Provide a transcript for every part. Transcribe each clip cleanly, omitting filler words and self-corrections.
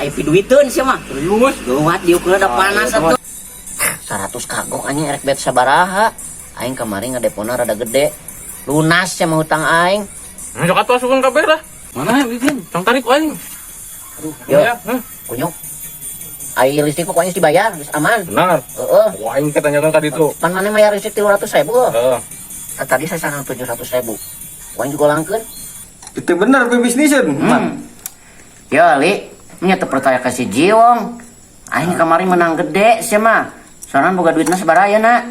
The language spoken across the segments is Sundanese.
Ayo piduiteun sia mah. Serius? Geuwat diukeun da panas Ah, iya, atuh. 100 kagok anjing erek bet sabaraha. Aing kamari ngadepona rada gede. Lunas sia mah hutang aing. Nah, sok atuh asupkeun kabeh lah. Mana bikin? Tong tarik ku aing. Aduh, Yo. ya. Hah? Kunyuk. Ai listrik pokoknya dibayar, geus aman. Benar. Heeh. Wah, aing kita tanyakan ka ditu. Pan maneh mayar listrik 300.000 heuh. Heeh. Tadi saya sanang 700.000. Ku aing juga langkeun. Itu bener pebisnisan. Hmm. Ya, Li, nya teu percaya ka si Jiwong. Aing kamari menang gede sia mah. Soalnya boga duitna sabaraha ya, nak?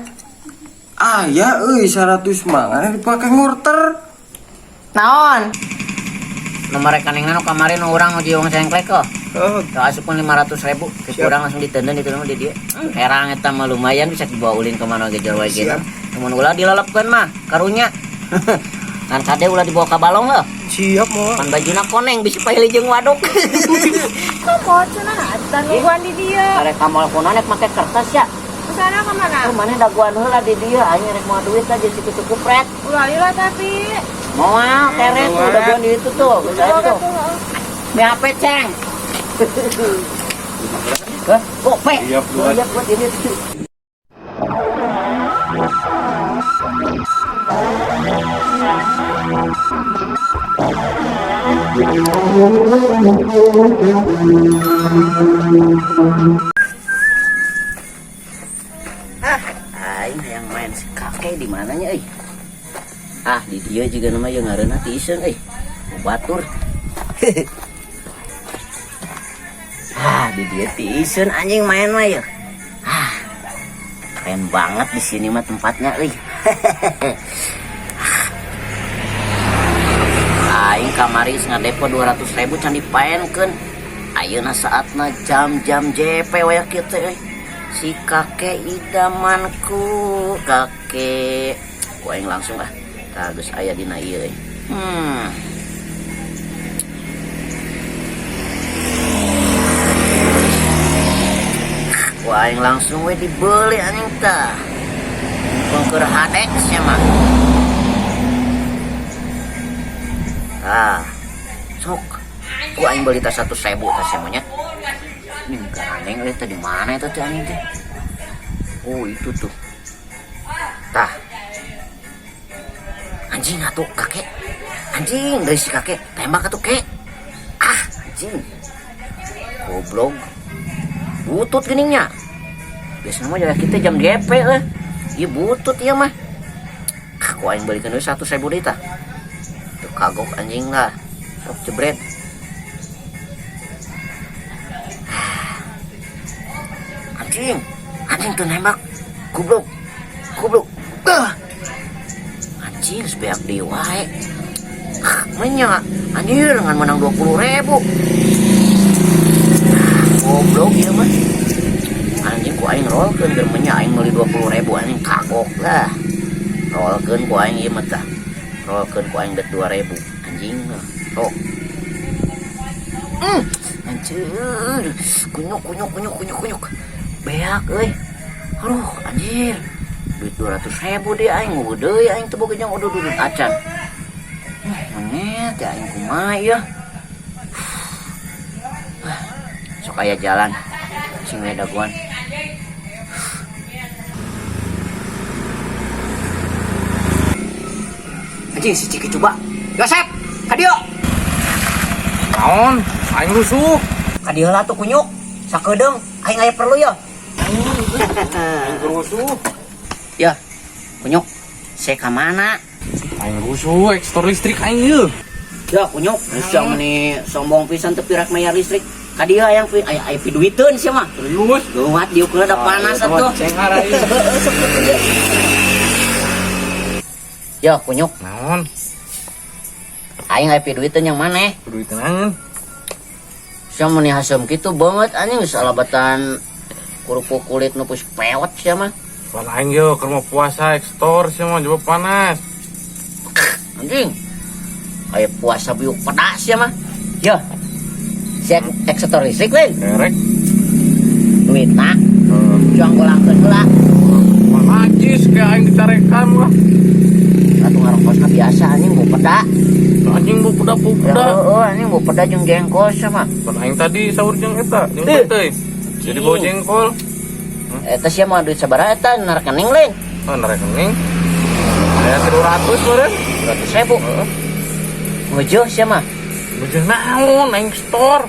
Ah ya euy 100 mah ngan dipake ngorter. Naon? Nomor rekeningna nu kamari nu urang nu Jiwong sengklek kok. Oh, Tuh asupun 500.000, ke kurang langsung ditenden ditenden di dia. Herang eta mah lumayan bisa dibawa ulin ke mana ge jero wae gitu. Mun ulah dilelepkeun mah karunya. Ngan kade ulah dibawa ka balong heuh. Siap mau. Pan bajuna koneng bisi paili jeung waduk. Kamu cenah atan nungguan di dia. Arek ka mall kunaon rek make kertas ya. Kesana kemana? Oh, mana daguan heula di dieu aing rek moal duit lah jeung situ kupret. Ulah lila tapi. Moal kere tuh daguan di itu tuh, geus aya Oke tuh. tuh. Mi HP ceng. Hah? Gope. Siap, buat. Siap buat ini. Ah, aing yang main si kakek di mananya euy. Ah, di dia juga namanya ngareuna tiiseun euy. Batur. Ah, di dia tiiseun anjing main mah ya. Ah. Keren banget di sini mah tempatnya euy. Aing kamari geus ngadepo 200.000 can dipaenkeun. Ayeuna saatna jam-jam JP waya kieu teh euy. Si kakek idamanku, kakek. Ku aing langsung ah. Tah geus aya dina ieu euy. Ku aing langsung we dibeli anjing tah. Pengker hade sia mah. Ah. Sok. Ku aing beli tas 1.000 tas sia mah nya. Ini gandeng euy teh di mana eta teh anjing teh? Oh, itu tuh. Tah. Anjing atuh kakek. Anjing dari si kakek tembak atuh kek. Ah, anjing. Goblok. Butut geningnya. Biasanya mah jaga kita jam DP lah. Iya butut ieu mah. Ah, ku aing balikeun deui 1.000 deui tah. Tuh kagok anjing lah. Sok jebret. Anjing, anjing tuh nembak. Goblok. Goblok. Ah. Anjing sebeak deui wae. Ah, menya anjir ngan menang 20.000. Ah, goblok ieu mah. Anjing ku aing rolkeun keur menya aing meuli 20.000 anjing kagok lah. Rolkeun ku aing ieu mah tah. Rolkeun ku aing bet 2.000 anjing lah. Sok. Anjir. Kunyuk kunyuk kunyuk kunyuk kunyuk. Beak euy. Aduh anjir. Duit 200.000 deh aing nguwe deui aing teu boga jang udud-udud acan. Monyet ya aing kumaha ieu. Sok aya jalan sing we daguan. Anjing si Ciki coba. Yosep, ka dieu. Naon? Aing rusuh. Ka dieu lah tuh kunyuk. Sakedeung aing aya perlu ya. Aing rusuh. Ya, kunyuk. Saya ka mana? Aing rusuh, ekspor listrik aing ieu. Ya, kunyuk. Geus meni sombong pisan teu pirak mayar listrik. Ka dieu hayang aya aya piduiteun sia mah. Serius? Geuwat diukeun da panas Ah, atuh. Cengar aing. Ya, kunyuk. Naon? Aing aya piduiteun yang mana? Duit naon? Sia meni hasem kitu banget anjing geus alabatan kerupuk kulit nu geus pewet sia mah. Pan aing ye keur mau puasa ekspor sia mah coba panas. Anjing. Aya puasa biuk pedas sia mah. Ya. Sia ekspor listrik lain. Derek. Duitna. Cuang golangkeun heula. Wah, najis kayak aing dicarekan lah. Atuh ngarongkosna biasa anjing bau peda. Anjing bau peda bau Ya peda. Heeh anjing bau peda jeung jengkol sama. Pan aing tadi sahur jeung eta, jeung Eh. peuteuy. Jadi bau jengkol. Eta sia mah duit sabaraha eta na rekening lain? Oh, na rekening. Aya 300 meureun. 200.000. Heeh. Ngejeuh sia mah. Ngejeuh naon aing store.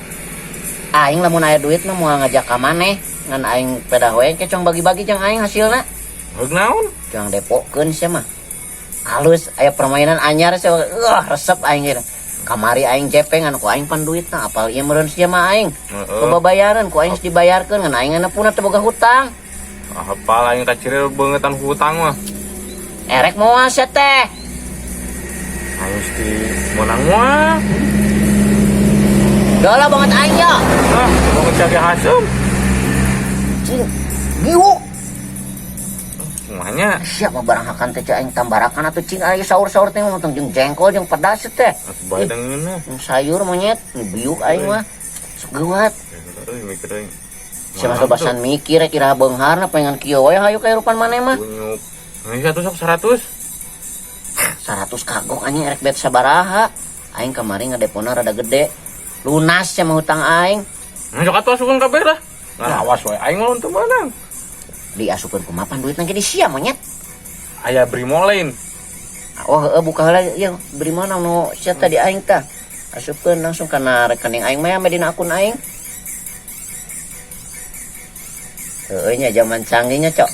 Aing lamun aya duit mah moal ngajak ka maneh. Ngan aing pedah we ke cong bagi-bagi jeung aing hasilna. Heug naon? Jangan depokeun sia mah. Halus aya permainan anyar sia. Wah, resep aing ieu. Kamari aing jepeng ku aing pan duitna apal ieu meureun sia mah aing. Heeh. Kebabayaran ku aing geus dibayarkeun ngan aing puna teu boga hutang. Apal aing kaciril beungetan hutang mah. Erek moal sia teh. Aing mesti menang moal. Dola banget aing yo. Ah, banget jaga hasem. Cing. Biuk. Semuanya. Siapa barang hakan teh cek aing tambarakan atuh cing aya sahur-sahur teh ngomong jeung jengkol jeung pedas teh. Atuh bae dangeunna. Jeung sayur monyet, biuk aing mah. Sok geuwat. Euy mikir aing. Sia mah basan mikir kira beungharna pengen kieu we hayu kahirupan maneh mah. Kunyuk. Ini satu sok 100. 100 kagok anjing erek bet sabaraha. Aing kamari ngedepona rada gede. Lunas sia mah hutang aing. Nah, sok atuh asupkeun kabeh lah. Nah, awas we aing mah untuk menang. Diasupkeun kumaha pan duitna ge di sia monyet. Aya Brimo lain. Oh heeh buka heula ieu Brimo nu sia tadi aing tah. Asupkeun langsung kana rekening aing mah ame dina akun aing. Heeh nya zaman canggihnya cok.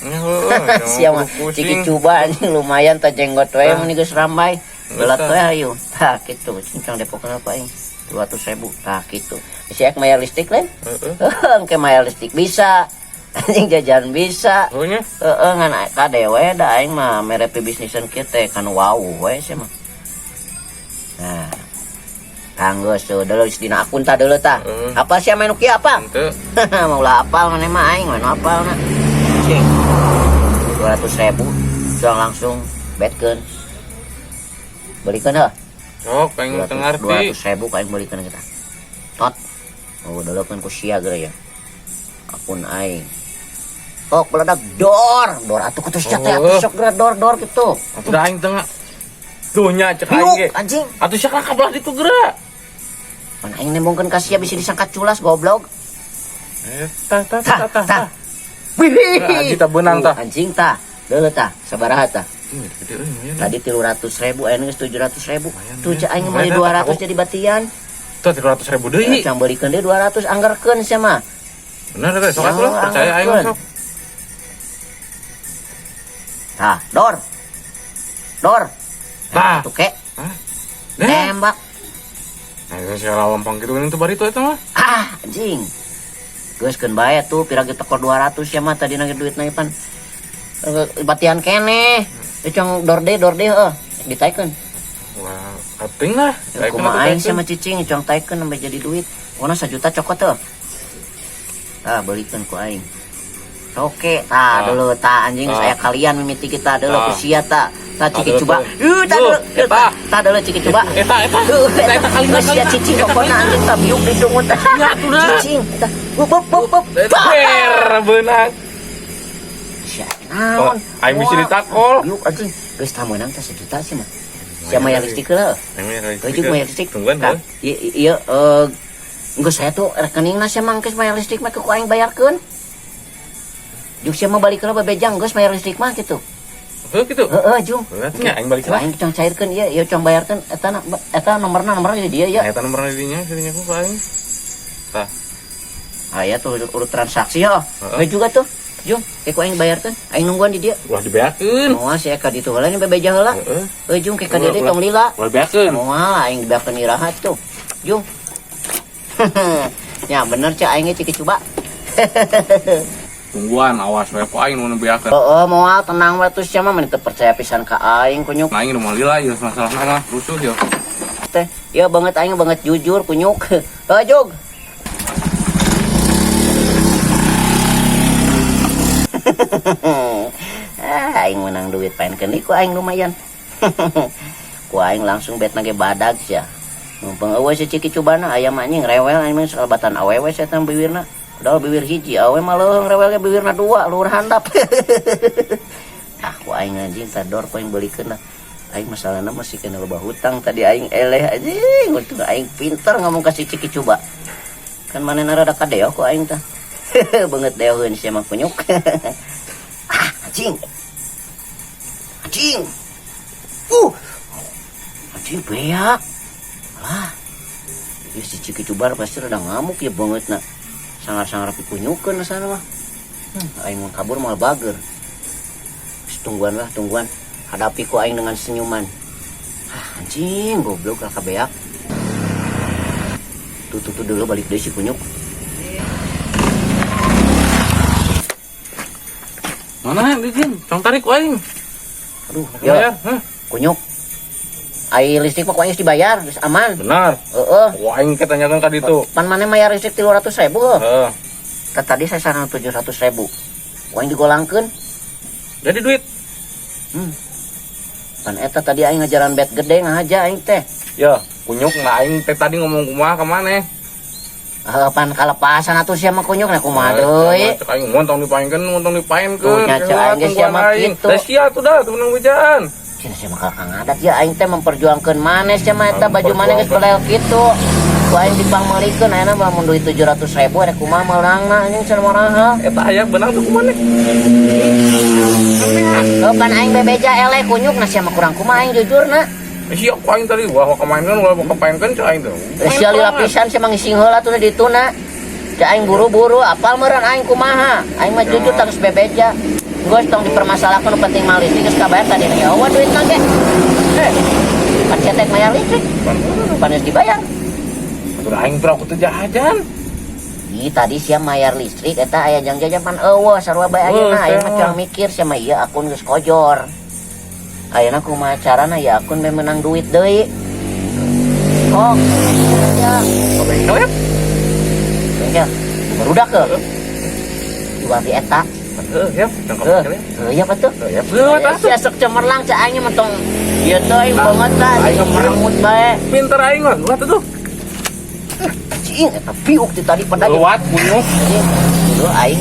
Sia mah ciki coba anjing lumayan tah jenggot we mun geus ramai. Belat we hayu. Tah kitu cincang depokeun apa aing. 200.000 tah kitu. Si ek mayar listrik lain? Heeh. Engke mayar listrik bisa. Anjing jajan bisa. Heuh nya. Heeh ngan kade we da aing mah mere bisnisan kieu teh kan wow we sia mah. Nah. Kanggo tuh deuleu dina akun tah deuleu tah. Heeh. Apa sia main nu kieu apa? Henteu. Mau lah apal maneh mah aing mah nu apal na. Cing. 200.000 langsung langsung betkeun. Belikeun heuh. Sok aing teu ngarti. 200.000 ka aing belikeun kita. Tot. Oh, deuleukeun ku sia geura ya. Akun aing. Tok beledak dor, dor atuh kutu sia teh atuh sok geura dor dor gitu. Atuh da aing teu Tuh nya cek aing ge. Anjing. Atuh sia ka belah ditu geura. Pan aing nembongkeun ka sia bisi disangka culas goblok. Tah tah tah tah tah. Wih. Anjing tah beunang tah. Anjing tah. Deuleu tah, sabaraha tah? Gede euy lumayan. Tadi 300.000, aya geus 700.000. Tuh cek aing meuli Lumayan, 200 jadi batian. Tuh 300.000 deui. Cang beulikeun deui 200 anggarkeun sia mah. Bener teh sok atuh lah, percaya aing mah sok. Tah, dor. Dor. Tah. Tuh kek. Hah? Tembak. Nah, geus lawampang kitu geuning teu bari tuh eta mah. Ah, anjing. Geus keun bae tuh pira ge tekor 200 sia mah tadi nage duitna pan. Batian keneh. Cong dor deui heuh. Ditaikeun. Wah, kating lah. Kumaha aing sia mah cicing cong taikeun sampai jadi duit. Pokona 1 juta cokot tuh. Tah belikeun ku aing. Oke, tah dulu tah anjing saya kalian mimiti kita dulu ku sia tah. Tah ciki coba. Tah dulu. Tah dulu ciki coba. Eta eta. Eta kali sia cicing pokona anjing tah biuk didungut. Cicing tah. Bup bup bup bup. Ber beunang. Sia naon? Aing bisa ditakol. Biuk anjing. Geus tah meunang tah 1 juta sih mah. Sia mayar listrik heula. Aing Euy mayar listrik. Tungguan Tah, ieu geus saya tuh rekeningna sia mah geus mayar listrik mah ku aing bayarkeun. Juk sia mah balik heula bebejang geus mayar listrik mah kitu. Heuh kitu. Heeh, Jung. Berarti nya aing balik lah. Aing cong cairkeun ieu, ieu cong bayarkeun eta eta nomorna nomorna di dieu ya. Eta nomorna di dinya, di dinya ku aing. Tah. Aya tuh urut transaksi ya. Heeh juga tuh. Jung, ke ku aing bayarkeun. Aing nungguan di dieu. Ulah dibeakeun. Moal si Eka ditu heula nya bebeja heula. Heeh. Euy Jung ke ka dieu tong lila. Ulah dibeakeun. Moal aing dibeakeun iraha tuh. Jung. Ya bener cek aing ge ciki coba. Tungguan awas we ku aing nu beakeun. Heeh, moal tenang we tuh sia mah mun teu percaya pisan ka aing kunyuk. Aing nu moal lila ieu masalahna mah rusuh yo. Teh, ya banget aing banget jujur kunyuk. Heuh Jug. Ah, aing menang duit paenkeun ku aing lumayan. Ku aing langsung bet nage badag sia. Numpang eueuh si ciki cubana aya mah anjing rewel aing mah salbatan awewe sia teh biwirna. Padahal biwir hiji awe mah leuheung rewel ge biwirna dua luhur handap. Ah ku aing anjing tador ku aing beulikeun lah. Aing masalahna masih kena loba hutang tadi aing eleh anjing, untung aing pinter ngomong ka si Ciki coba. Kan manehna rada kadeo ku aing tah. Beungeut deoheun sia mah kunyuk. Ah, anjing. Anjing. Anjing beak. Lah. Ya si Ciki Cubar pasti rada ngamuk ya banget na. Sangar-sangar pikunyukeun sana mah. Aing mau kabur malah bager. Terus tungguan lah, tungguan. Hadapi ku aing dengan senyuman. Ah, anjing, goblok lah kabeak. Tuh, tuh, tuh dulu balik deui si kunyuk. Mana duitnya? Tong tarik ku aing. Aduh, Bayar, ya, hah? Kunyuk. Ai listrik mah ku aing geus dibayar, geus aman. Benar. Heeh. Ku aing ke tanyakan ka ditu. Pan maneh mayar listrik 300.000 heuh. Heeh. Tah, tadi saya saran 700.000. Ku aing digolangkeun. Jadi duit. Pan eta tadi aing ngajaran bet gede ngahaja aing teh. Ya, kunyuk nah aing teh tadi ngomong kumaha ka maneh. Heuh, pan kalepasan atuh sia mah kunyuk na kumaha deui. Cek aing montong dipaenkeun, montong dipaenkeun. Tuh, nya cek aing ge sia mah kitu. Da sia atuh dah, teu meunang bejaan. Cenah sia mah kakang adat ya aing teh memperjuangkeun maneh sia mah eta baju maneh geus belel kitu. Ku aing dipangmeulikeun ayeuna mah mun duit 700.000 rek kumaha meunangna anjing cenah maraha. Eta aya beunang tuh kumaha? Heuh, pan aing bebeja eleh kunyuk na sia mah kurang kumaha aing jujurna. Sia ku aing tadi wah kemainkan wah kepainkan cek aing teh. Sia lila pisan sia mah ngising heula tuh di dituna. Cek aing buru-buru apal meureun aing kumaha. Aing mah jujur tah geus bebeja. Geus tong dipermasalahkeun nu penting mah listrik geus kabayar tadi ya eueuh duitna ge. Pan cetek mayar listrik. Pan geus dibayar. Atuh aing pernah ku teu jajan. Ih, tadi sia mayar listrik eta aya jang jajan pan eueuh sarua bae ayeuna aing mah curang mikir sia mah ieu akun geus kojor. Ayeuna kumaha carana ya akun meh menang duit deui. Oh, ya. Bengkel ya? Bengkel. Barudak ke? Jual di eta. Heuh, ya, cangkem bengkel ya. Heuh, ya betul. Heuh, ya, heuh, tah. Sia sok cemerlang cak aing mah tong ieu teh aing banget tah, Aing merengut bae. Pinter aing mah, lihat tuh. Anjing, eta piuk ti tadi pada Lewat kunyuk. Dulu aing.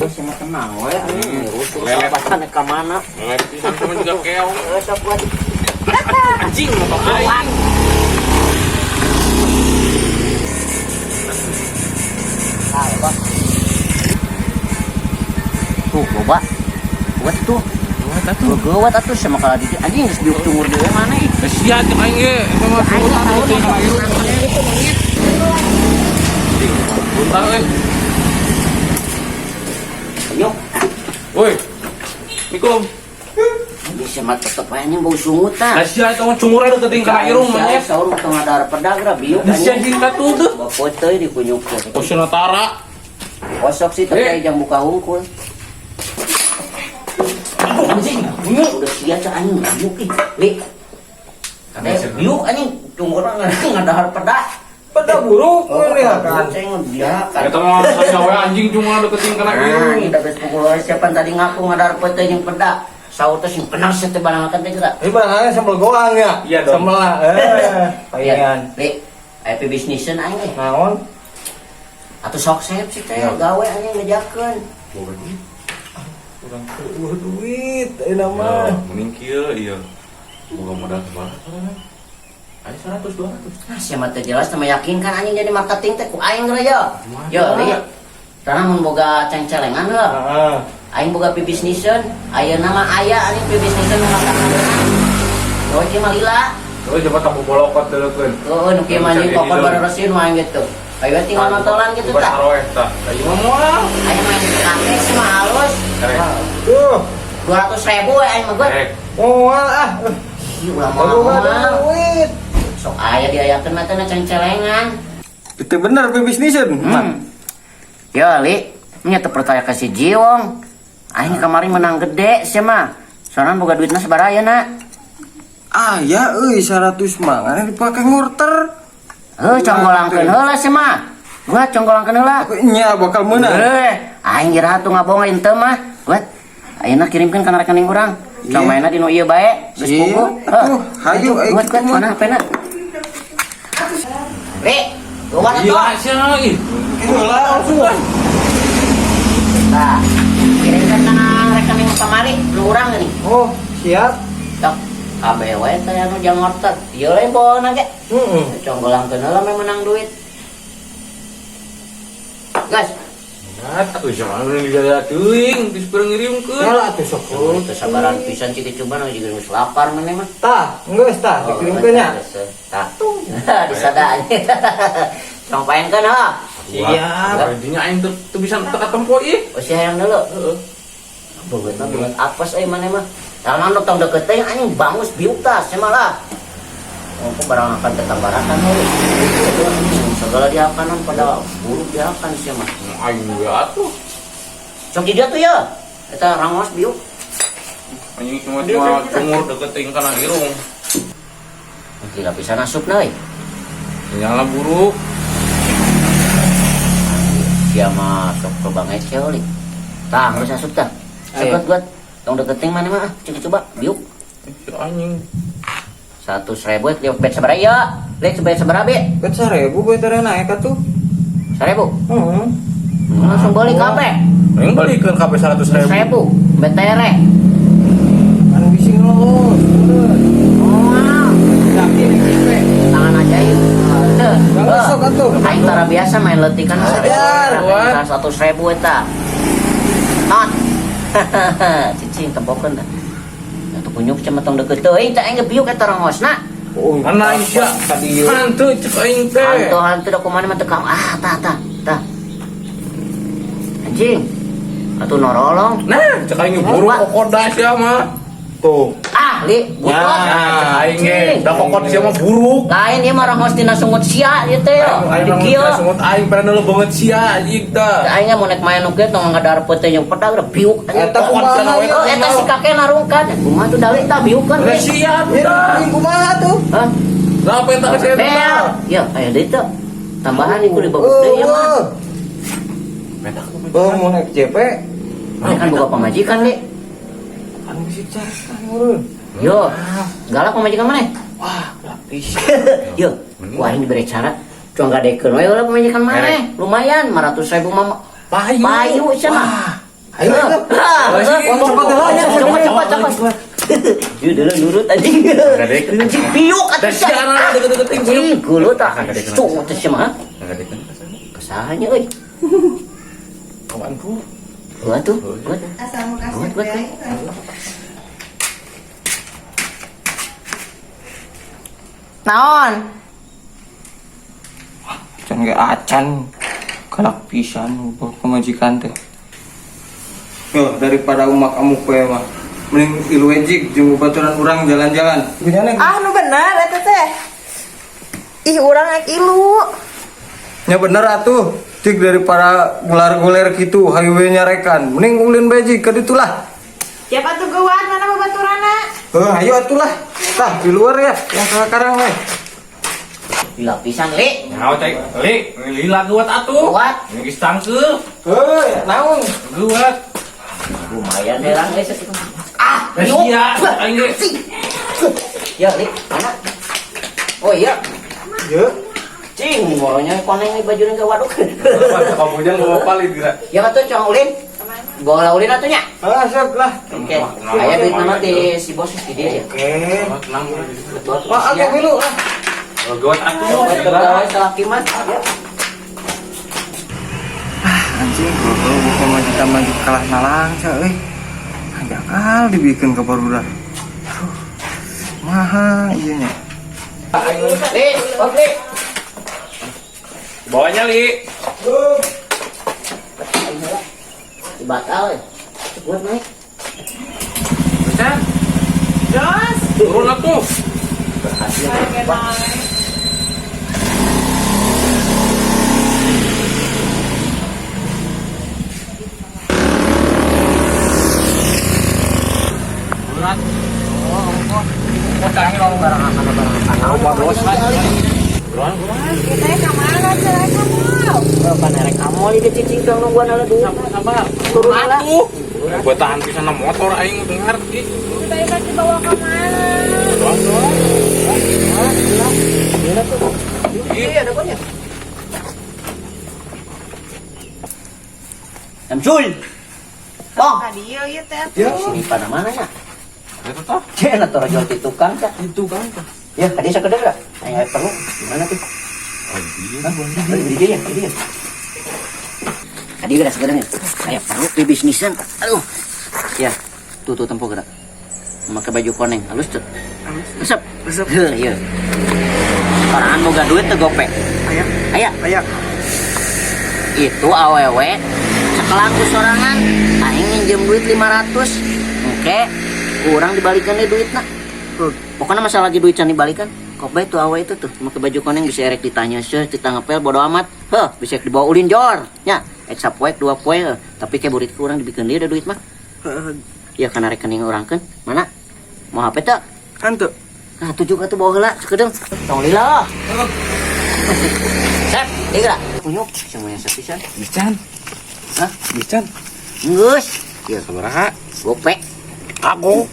Terus mah tenang we anjing rusuh Lelet. sabatan ka mana? Lelet pisan sama juga keong. Heuh, sok buat. Anjing motor aing. Ah, ya, tuh, loba. Buat tuh. Lewat atuh. Geuwat atuh sama kalau di anjing geus biuk cungur deui mana ih. Sia cek aing ge sama Aing tahu tuh. Monyet. Bentar euy. Yuk. Woi. Assalamualaikum. Bisa mah tetep aja anjing bau sungut tah. Lah sia eta mah cungurna deukeut kana irung monyet. Sahur mah tong ngadar pedagra biuk Lah sia jeung katuh tuh. Bapak teh dikunyukkeun. Kosna tara. Kosok sih tapi jam buka hungkul. Anjing, kunyuk. Udah sia cak anjing biuk ih. Li. Biuk anjing cungurna ngadahar pedak. Pada buruk Oh, mun ya kan. Ceng dia kan. Eta mah saja anjing cuma deketin kana Nah, irung. ini udah pukul siapa tadi ngaku ngadar pete yang pedak. Sahur teh sing bener sih teh barang teh geura. Ini barangnya sambal goang ya? Iya dong. Sambal lah. Palingan. Li, aya bisniseun aing eh. Naon? Atuh sok sep sih teh gawe anjing ngejakeun. Urang eueuh duit ayeuna mah. Mending kieu ieu. Boga modal sabaraha? Aya 100 200. Nah, sia mah teh jelas teh meyakinkan anjing jadi marketing teh ku aing geura yo. Yo, Li. Karena mun boga ceng-celengan heuh. Heeh. Aing boga pibisniseun, ayeuna mah aya anjing pibisniseun nu matak-matak. Oh, ieu mah lila. Euy coba tahu bolokot deukeun. Heeh, nu kieu mah anjing kokon bareresin mah aing gitu. Ayo tinggal nontonan gitu Coba tah. saroeh tah. Ieu mah moal. Aing main kakek sih mah halus. Rek. Tuh. 200.000 we aing mah gue. Rek. Moal ah. Ih, ulah Baru moal. ada duit. Sok aya diayakeun mah teh na ceng-celengan. Itu bener pebisniseun. Ya, Li, nya teu percaya ka si Jiwong. Aing kemarin menang gede sia mah. Soalnya boga duitna sabaraha na. Ah ya euy 100 mah ngan dipake ngorter. Heuh, conggolangkeun heula sia mah. Gua conggolangkeun heula. Nya bakal meunang. Aing geura atuh ngabohong teu mah. Gua ayeuna kirimkeun kana rekening urang. Cong mainna di nu ieu bae, geus Iya, puguh. atuh, hayu, ayo Buat kitu mah. mana HP-na? Li, gua Iya, atuh. sia ih. Heula langsung. Nah, kirimkeun kana rekening kamari nu urang geuning. Oh, siap. Tok. Kabeh we teh anu jang ngorter. Ieu lain bawa ge. Heeh. Conggolangkeun heula meh menang duit. Gas. Nah, atuh jangan dijaga teuing, geus bareng ngiriumkeun. Nyala atuh sok. Itu sabaran pisan cik coba nu juga geus lapar maneh mah. Tah, geus tah dikirimkeun nya. Tah. Disada. Tong paenkeun ha. Siap. Dinya aing teu teu bisa teu katempo ih. Oh si hayang dulu. Heeh. Beungeut mah beungeut apes euy maneh mah. Tangan nu tong deket teh anjing bangus biuk tah sia mah lah. Oh, kok barang akan tetambarakan euy. Segala diakanan pada buruk diakan sia mah. Aing we atuh. Sok di dia tuh ya. Eta rangos biuk. Anjing cuma cuma cungur deket teuing kana irung. Gila pisan asupna euy. Nyala buruk. Sia mah sok coba ngecel li. Tah, geus asup tah. Ayo. Sok buat tong deketin mana mah ah, cik coba biuk. Si anjing. 100.000 dia bet sabaraha ya? Lihat sebet sabaraha be? Bet 1000 bae teh naik atuh. 1000. Heeh. Langsung beli kabeh. Aing balikeun kabeh 100.000. 1000 bet tere. Anu bisi ngelos. Oh, Yakin iki tangan ajaib. Teu. Geus sok atuh. Aing tara biasa main letikan Ajar. 100.000 eta. Not. Cicing tempokeun tah. Atuh kunyuk cenah tong deket teuing teh aing ge biuk eta rongosna. Oh, Mana aing sia? Tadi Hantu cek aing teh. Hantu-hantu da kumaha mah teu kam ah tah tah tah. Anjing. Atuh norolong. Nah, cek aing buruk kokoda sia mah. Tuh. Ah, li, butot. Nah, cek aing ge da kokod sia mah buruk. Lain ieu mah rongos tina sungut sia ieu teh. Aing Di mah kieu. sungut aing pada nelu banget sia anjing tah. Aing mah mun nek main nu kieu tong ngadarepet teh jeung pedag udah biuk. Eta kumaha Oh, eta si kakek narungkan. Kumaha tuh dalik tah biukan Lah we. sia Ya, tah. kumaha tuh? Hah? Lah apa eta sia Bel. tah? Ya, aya deui teh. Tambahan iku di babuk deui ya mah. Oh, mau naik JP. Ini kan boga pamajikan, Li. Anu bisi carekan meureun. Yo, galak pamajikan maneh. Wah, lapis. Yo, ku aing dibere cara. Cuang gadekeun we ulah pamajikan maneh. Lumayan 500.000 mah. Payu. Payu sia mah. Ayo, ayo. Cepat lah, ya. Cepat, cepat, cepat. Yo dulu nurut anjing. Gadekeun. Anjing biuk Da atuh sia na deket-deket teuing biuk. Anjing geuleuh tah. Gadekeun. Cuk teh sia mah. Gadekeun. Kesahanya euy. Kawanku. Gua tuh, gua. Asal mau kasih Buat, buat, teh. Naon? Can ge acan. Galak pisan ubah pamajikan teh. Yo, daripada umak amuk we mah. Mending ilu ejik jeung babaturan urang jalan-jalan. Gimana? Ah, nu bener eta teh. Ih, urang rek ilu. Ya bener atuh. Cik daripada gular-guler gitu hayu we nyarekan. Mending ulin bae jik ka ditu lah. Siapa tuh geuan mana babaturana? Heuh, ayo atuh lah. Tah di luar ya, yang sekarang we. Gila pisan, Li. Nyawa cai, li, lila geuat atuh. Geuat. Geus tangkeuh. Heuh, naon? Geuat. Lumayan heran guys. Ah, Da sia, aing ge. Ya, Li, mana? Oh iya, Ye. cing, moronya koneng nih bajunya ke waduk. Kamu jangan bawa palit geura. Ya atuh cang ulin. Bawa ulin atuh nya. Ah, siap lah. Oke. Aya duit nama di si bos di dia ya. Oke. Tenang. Betul. Wah, aku dulu lah. Geuat atuh. Pegawai salaki mah. Ya. Anjing, kalau bukan majikan maju kalah nalangsa euy. Ajakal dibikin ke barudak. Aduh. Maha ieu nya. Li, bos Li. Bawanya li. Batal. Buat naik. Bisa? Jos. Turun atuh. Berhasil. Berat. Oh, canggih dong Barang akan barang akan. Rumah bos kan. Buruan, buruan. Kita ka mana cenah kamu? Bapak nerek kamu di cicing kang nungguan ala duit. Sabar. Turun lah. Atuh. Gua tahan pisan na motor aing teu ngarti. Kita rek dibawa ke mana? Buruan, buruan. Gila tuh. Iya, ada banyak. Samsul. Bang. Ka dieu ieu teh. Ya. Sini pada mana ya? Eta tah. Cenah torojol ti tukang tah. Itu kan tah. Ya, tadi sakedeung lah. Aya perlu gimana tuh? Oh, iya. Hah? Di dia ya, di dia. Tadi geura sakedeung ya. Aya perlu di bisnisan. Aduh. Ya, tuh tuh tempo geura. Make baju koneng, halus tuh. Resep. Resep. Heuh, ieu. Sorangan boga duit teu gope. Aya. Aya, Aya. itu awewe sakelang ku sorangan aing minjem duit 500 oke kurang dibalikan deh duitna. Pokoknya masalah lagi duit can dibalikan kok bae tuh awe itu tuh make baju koneng bisa erek ditanya sih kita ngepel bodo amat heh bisa dibawa ulin jor nya ek sapoek dua poe heuh. Tapi kayak burit kurang dibikin dia ada duit mah. Heeh. Ya karena rekening orang kan mana mau HP tak. Hantu. Nah tujuh tuh bawa heula sakedeung tong lila. Sep, ieu kunyuk semuanya sepisan. Bican. Hah? Bican. Geus. Ya, Sabaraha? gope. Aku.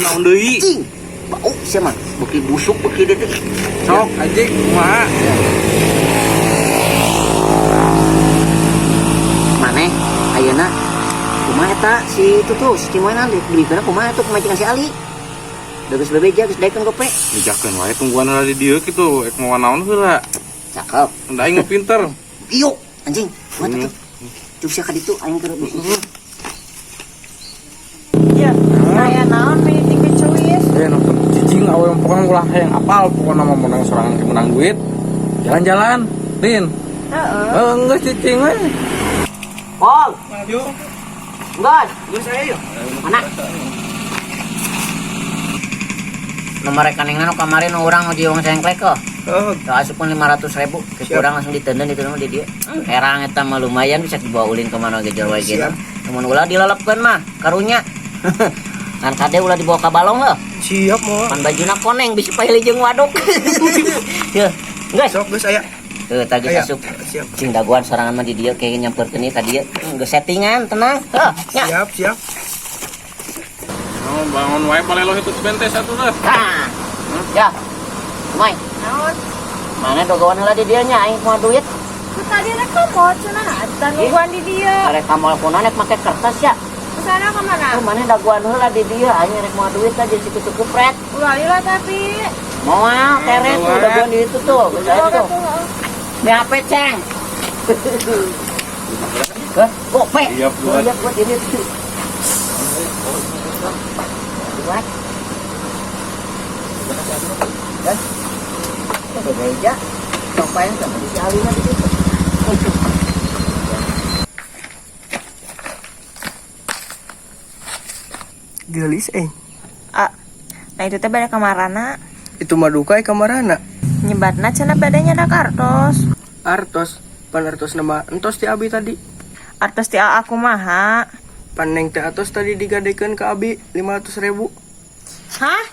Naon deui? Cing. Bau sia mah, beuki busuk beuki deui teh. Sok anjing kumaha? Maneh ayeuna kumaha eta si itu tuh si Cimoy dibikeun kumaha tuh pamajikan si Ali. Da geus bebeja geus daekeun gope. Dijakeun wae tungguan heula di dieu kitu, ek mawa naon heula. Cakep. Da aing mah pinter. Iyo, anjing. Kumaha tuh? Cuk sia ka ditu aing keur bisnis. Ya, aya naon meeting kecuis. Eh nonton cicing awe pokoknya ulah hayang apal pokoknya mah menang sorangan ke menang duit. Jalan-jalan, Lin. Heeh. Eh geus cicing we. Pol, Yuk. geus. Geus saya yuk. Mana? Nomor rekeningna nu kamari nu urang di wong sengklek kok. Heeh. Tuh asupun 500.000 ke Siap. kurang langsung ditenden ditenden di dia. Herang eta mah lumayan bisa dibawa ulin ke mana ge jauh wae gitu. Siap. Mun ulah dilelepkeun mah karunya. Kan kade ulah dibawa ka balong heuh. Siap mau. Pan bajuna koneng bisa paili jeung waduk. Yeuh, geus. Sok geus aya. Tuh tadi Aya. asup. Siap. Cing dagoan sorangan mah di dieu kayak nyamperkeun ieu ka dieu. Geus settingan tenang. Heuh, nya. Siap, siap. Oh, bangun wae palelo itu bente satu dah. Tah. Ya. Mai, Naon? mana dagoan heula di dieu nya aing moal duit. Ku tadi rek komot cenah eta nungguan di dieu. Arek ka mall kunaon rek make kertas ya. Kesana ka mana? Ah, mana dagoan heula di dieu aing rek moal duit aja situ kupret. Ulah lila tapi. Moal tere tuh dagoan di itu tuh. Ulah Saya tuh. tuh. Di HP ceng. Hah? Gope. Siap, buat. Siap buat ini. Buat. Dan bebeja. Copain sama si Alina di situ. Geulis eh. Ah, nah itu teh bade kamarana. Itu mah duka eh kamarana. Nyebatna cenah badanya da kartos. Artos, pan artos nama entos ti abi tadi. Artos ti aku maha. Pan neng teh atos tadi digadekeun ke abi 500.000. Hah?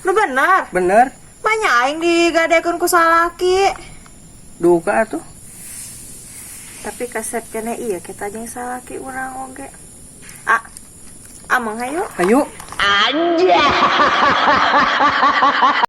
Lu bener? Bener? Banyak aing digadekeun ku salaki. Duka atuh. Tapi kasep kene iya kita jeung salaki urang oge. Ah, ameng hayu. Ayo. Anjay.